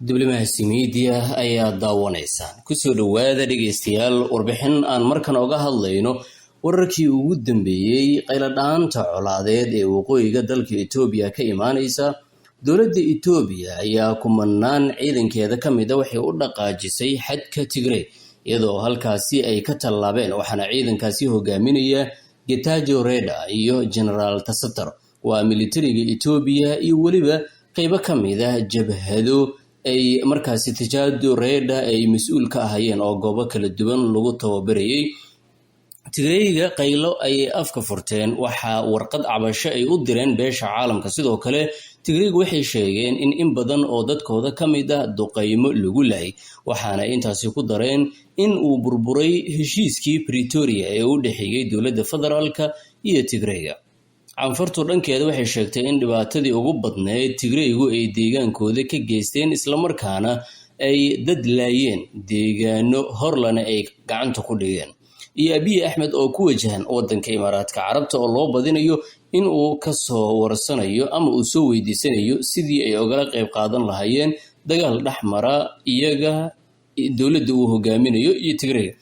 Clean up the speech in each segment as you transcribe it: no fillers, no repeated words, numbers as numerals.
Diblomaasi Media ayaa daawanaysaan. Kusoo dhowaada, dhegeystayaal, warbixin aan markan oga hadlayno wararkii ugu dambeeyey qayladhaanta colaadeed ee waqooyiga dalka Itoobiya ka imaaneysa. Dowladda Itoobiya ayaa kumanaan ciidankeeda ka mid a waxay u dhaqaajisay xadka Tigrey, iyadoo halkaasi ay ka tallaabeen, waxaana ciidankaasi hogaaminaya Getajo Reda iyo Genaraal Tasatar. Waa militariga Itoobiya iyo weliba qeybo ka mid ah jabhado ay markaasi Tajaado Reda ay mas-uul ka ahayeen oo goobo kala duwan lagu tababarayay. Tigreyga qaylo ayay afka furteen, waxaa warqad cabasho ay u direen beesha caalamka. Sidoo kale Tigreygu waxay sheegeen in badan oo dadkooda ka mid ah duqaymo lagu laayay, waxaana intaasi ku dareen in uu burburay heshiiskii Pretoria ee u dhexeeyey dowladda federaalka iyo Tigreyga. Canfartu dhankeeda waxay sheegtay in dhibaatadii ugu badneyd Tigreygu ay deegaankooda ka geysteen, islamarkaana ay dad laayeen, deegaano horlana ay gacanta ku dhigeen. Iyo Abiy Axmed oo ku wajahan wadanka Imaaraadka Carabta oo loo badinayo in uu kasoo warsanayo ama uu soo weydiisanayo sidii ay ogala qeyb qaadan lahaayeen dagaal dhexmara iyaga, dowladda uu hogaaminayo iyo Tigreyga.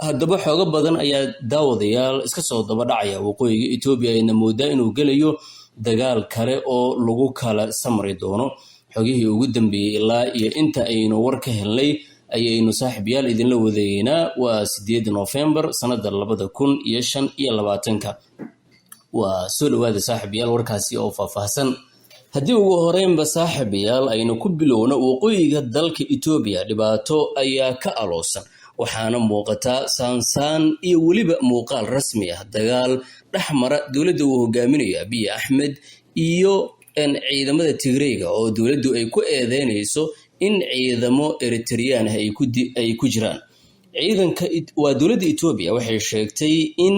Haddaba xoogo badan ayaa, daawadayaal, iska soo daba dhacaya waqooyiga Itoobiya, ayna moodaa inuu gelayo dagaal kale oo lagu kala samri doono. Xogihii ugu dambeeyey ilaa iyo inta aynu war ka helnay ayaynu, saaxiibayaal, idinla wadageynaa. Waa 8 Nofembar sanada 2025. Waa soo dhawaada, saaxiibayaal, warkaasi oo faahfaahsan. Haddii ugu horeynba, saaxiibayaal, aynu ku bilowno waqooyiga dalka Itoobiya, dhibaato ayaa ka aloosan, waxaana muuqataa saansaan iyo weliba muuqaal rasmi ah dagaal dhex mara dowladda uu hogaaminayo Abiy Axmed iyo ciidamada Tigreyga, oo dowladdu ay ku eedeynayso in ciidamo Eritreyaan ah ay ku jiraan ciidanka. Waa dowladda Etoobiya waxay sheegtay in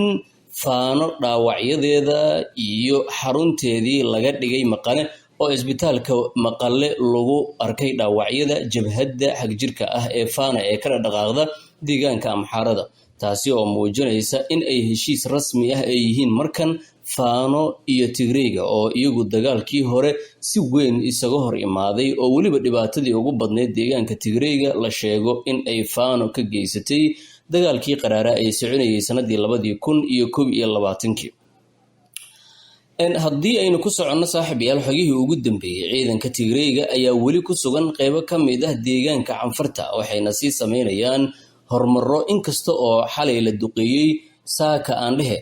Faano dhaawacyadeeda iyo xarunteedii laga dhigay Maqale, oo isbitaalka Maqale lagu arkay dhaawacyada jabhadda xagjirka ah ee Faana ee kala dhaqaaqda deegaanka Amxaarada, taasi oo muujinaysa in ay heshiis rasmi ah ay yihiin markan Faano iyo Tigreyga, oo iyagu dagaalkii hore si weyn isaga hor imaaday, oo weliba dhibaatadii ugu badneyd deegaanka Tigreyga la sheego in ay Faano ka geysatay dagaalkii qaraara ay soconayay sanadii 2021-kii. Haddii aynu ku soconno, saaxiibayaal, xogihii ugu dambeeyey, ciidanka Tigreyga ayaa weli ku sugan qeybo ka mid ah deegaanka Canfarta, waxayna sii sameynayaan horumaro. Inkasta oo xalay la duqeeyey, saaka aan dhehe,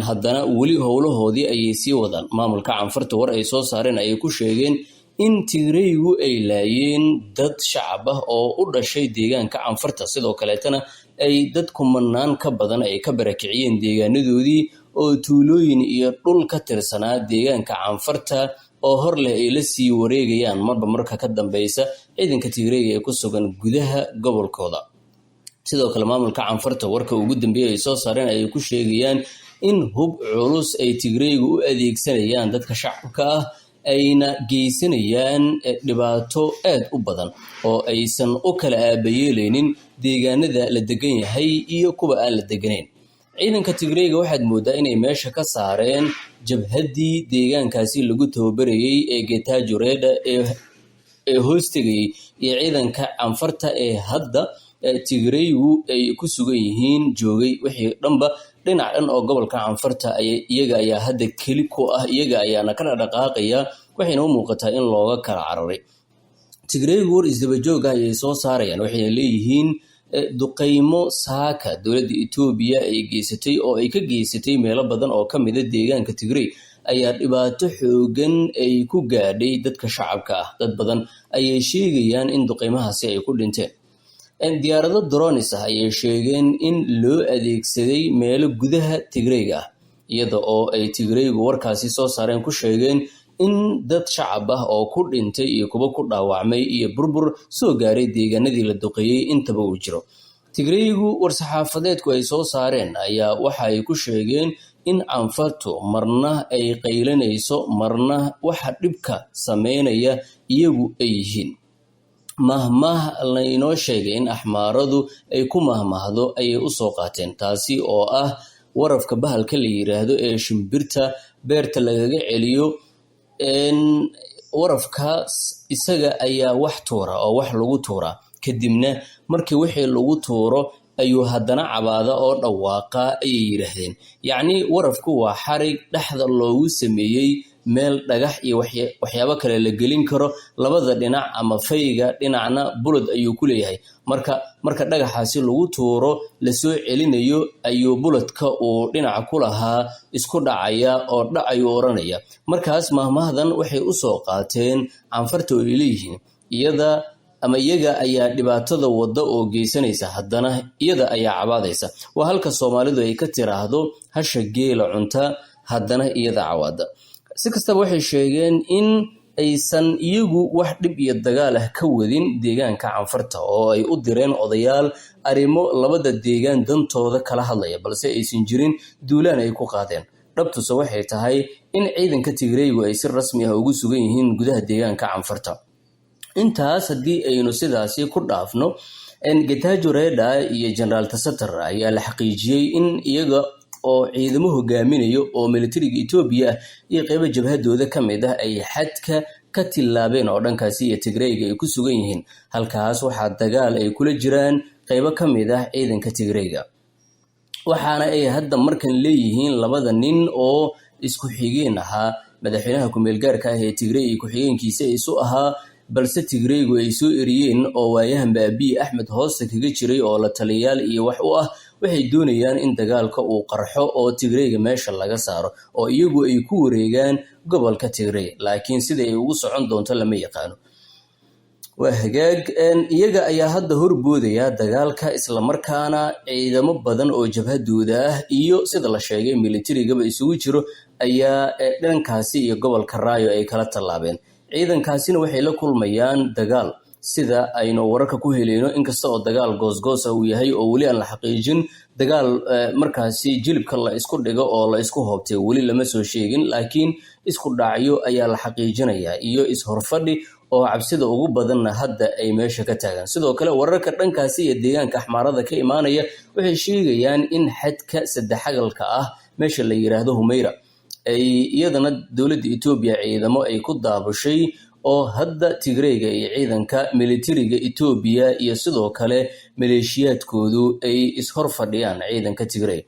haddana weli howlahoodii ayay sii wadaan. Maamulka Canfarta war ay soo saareen ayay ku sheegeen in Tigreygu ay laayeen dad shacab ah oo u dhashay deegaanka Canfarta, sidoo kaleetana ay dad kumanaan ka badan ay ka barakiciyeen deegaanadoodii, oo tuulooyin iyo dhul ka tirsanaa deegaanka Canfarta oo hor leh ay la sii wareegayaan marba marka ka dambeysa ciidanka Tigreyga ee ku sugan gudaha gobolkooda. Sidoo kale maamulka Canfarta warka ugu dambeeyay ay soo saareen ayay ku sheegayaan in hub culus ay Tigreygu u adeegsanayaan dadka shacabka ah, ayna geysanayaan dhibaato aad u badan oo aysan u kala aabayeeleynin deegaanada la degan yahay iyo kuwa aan la deganayn. Ciidanka Tigreyga waxaad moodaa inay meesha ka saareen jabhaddii deegaankaasi lagu tababarayay ee Getajo Reda ee hoostegayay iyo ciidanka Canfarta ee hadda Tigreygu ay ku sugan yihiin joogay. Wixii dhanba dhinac dhan oo gobolka Canfarta iyaga ayaa hadda keli ku ah, iyaga ayaana ka dhaqaaqaya, waxayna u muuqataa in looga kala cararay. Tigreygu war isdaba joog ah ayay soo saarayaan, waxayna leeyihiin duqeymo saaka dowladda Itoobiya ay geysatay oo ay ka geysatay meelo badan oo ka mida deegaanka Tigrey ayaa dhibaato xoogan ay ku gaadhay dadka shacabka ah. Dad badan ayay sheegayaan in duqeymahaasi ay ku dhinteen. Diyaarado drones ah ayay sheegeen in loo adeegsaday meelo gudaha Tigreyga ah, iyada oo ay Tigreygu warkaasi soo saareen ku sheegeen in dad shacab ah oo ku dhintay iyo kuwo ku dhaawacmay iyo burbur soo gaaray deegaanadii la duqeeyey intaba uu jiro. Tigreygu war-saxaafadeedku ay soo saareen ayaa waxa ay ku sheegeen in Canfartu marna ay qaylinayso, marna waxa dhibka sameynaya iyagu ay yihiin. Mahmah laynoo sheegay in Axmaaradu ay ku mahmahdo ayay usoo qaateen, taasi oo ah warafka bahalka la yiraahdo ee shimbirta beerta lagaga celiyo. Warafkaas isaga ayaa wax tuura oo wax lagu tuuraa, kadibna markii wixii lagu tuuro ayuu haddana cabaada oo dhawaaqa, ayay yidhaahdeen. Yacni warafku waa xarig dhexda loogu sameeyey meel dhagax iyo waxyaabo kale la gelin karo labada dhinac, ama fayga dhinacna bulod ayuu ku leeyahay. Marka dhagaxaasi lagu tuuro lasoo celinayo, ayuu buladka uu dhinaca ku lahaa isku dhacaya oo dhac ayuu oranaya. Markaas mahmahdan waxay usoo qaateen Canfarta oo ay leeyihiin iyada ama iyaga ayaa dhibaatada wadda oo geysanaysa, haddana iyada ayaa cabaadaysa. Waa halka Soomaalidu ay ka tiraahdo "hasha geela cunta haddana iyada cawaada". Si kastaba, waxay sheegeen in aysan iyagu wax dhib iyo dagaal ah ka wadin deegaanka Canfarta, oo ay u direen odayaal arrimo labada deegaan dantooda kala hadlaya, balse aysan jirin duulaan ay ku qaadeen. Dhabtuse waxay tahay in ciidanka Tigreygu ay si rasmi ah ugu sugan yihiin gudaha deegaanka Canfarta. Intaas haddii aynu sidaasi ku dhaafno, Getajo Reda iyo Generaal Tasatar ayaa la xaqiijiyey in iyaga oo ciidamo hogaaminayo oo militariga Etoobiya ah iyo qeybo jabhadooda ka mid ah ay xadka ka tillaabeen oo dhankaasi iyo Tigreyga ay ku sugan yihiin. Halkaas waxaa dagaal ay kula jiraan qeybo ka mid ah ciidanka Tigreyga, waxaana ay hadda markan leeyihiin labada nin oo isku xigeen ahaa, madaxweynaha ku-meelgaarka ah ee Tigrey iyo ku-xigeenkiisa isu ahaa, balse Tigreygu ay soo eriyeen oo waayahanba Abiy Axmed hoosta kaga jiray oo la taliyayaal iyo wax u ah, waxay doonayaan in dagaalka uu qarxo oo Tigreyga meesha laga saaro oo iyagu ay ku wareegaan gobolka Tigrey, laakiin sida ay ugu socon doonto lama yaqaano. Waa hagaag, iyaga ayaa hadda horboodaya dagaalka, islamarkaana ciidamo badan oo jabhadooda ah iyo sida la sheegay militarigaba isugu jiro ayaa dhankaasi iyo gobolka Raayo ay kala tallaabeen. Ciidankaasina waxay la kulmayaan dagaal sida aynu wararka ku helayno, inkasta oo dagaal goosgoos ah uu yahay oo weli aan la xaqiijin. Dagaal markaasi jilibka la isku dhigo oo la isku hoobtay weli lama soo sheegin, laakiin isku dhacyo ayaa la xaqiijinayaa iyo is-horfadhi oo cabsida ugu badanna hadda ay meesha ka taagan. Sidoo kale, wararka dhankaasi iyo deegaanka Axmaarada ka imaanaya waxay sheegayaan in xadka saddexagalka ah, meesha la yiraahdo Humeyra, ay iyadana dowladda Etoobiya ciidamo ay ku daabushay, oo hadda Tigreyga iyo ciidanka militariga Etoobiya iyo sidoo kale maleeshiyaadkoodu ay ishor fadhiyaan ciidanka Tigrey.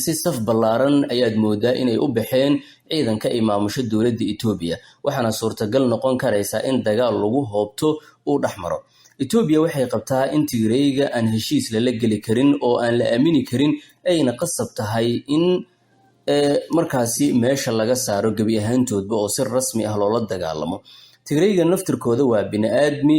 Si saf ballaaran ayaad moodaa inay u baxeen ciidanka ay maamusho dowladda Etoobiya, waxaana suurtagal noqon karaysaa in dagaal lagu hoobto uu dhex maro. Etoobiya waxay qabtaa in Tigreyga aan heshiis lala geli karin oo aan la aamini karin, ayna qasab tahay in markaasi meesha laga saaro gebi ahaantoodba oo si rasmi ah loola dagaalamo. Tigreyga naftirkooda waa bini-aadmi.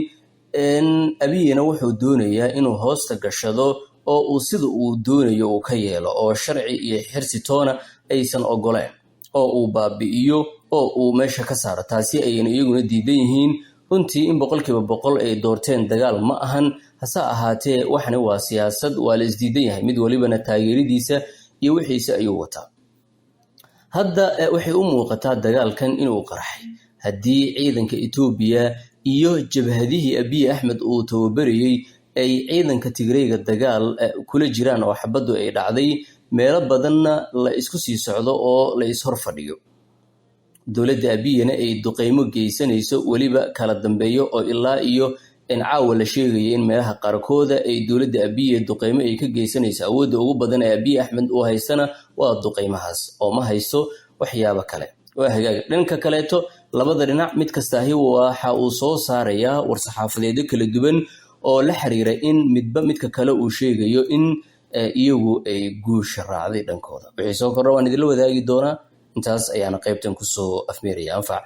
Abiyina wuxuu doonayaa inuu hoosta gashado oo uu sida uu doonayo uu ka yeelo, oo sharci iyo xirsi toona aysan ogoleen, oo uu baabi'iyo oo uu meesha ka saaro. Taasi ayayna iyaguna diidan yihiin. Runtii in 100% ay doorteen dagaal ma ahan, hase ahaatee waxani waa siyaasad, waa la isdiidan yahay, mid walibana taageeradiisa iyo wixiisa ayuu wataa. Hadda waxay u muuqataa dagaalkan inuu qarxay haddii ciidanka Etoobiya iyo jabhadihii Abiy Axmed uu tababarayey ay ciidanka Tigreyga dagaal kula jiraan oo xabaddu ay dhacday, meelo badanna la isku sii socdo oo la ishor fadhiyo, dowladda Abiyana ay duqeymo geysanayso, weliba kala dambeeyo, oo ilaa iyo caawa la sheegaya in meelaha qaarkooda ay dowladda Abiye duqeymo ay ka geysanayso. Awoodda ugu badan ee Abiy Axmed uu haystana waa duqeymahaas oo ma haysto waxyaabo kale. Waa hagaag, dhanka kaleeto labada dhinac mid kastaahi waxa uu soo saarayaa war-saxaafadeedyo kala duwan oo la xiriira in midba midka kale uu sheegayo in iyagu ay guusha raacday dhankooda. Wixii soo kordha waan idinla wadaagi doonaa. Intaas ayaana qaybtan kusoo afmeeraya. Anfac.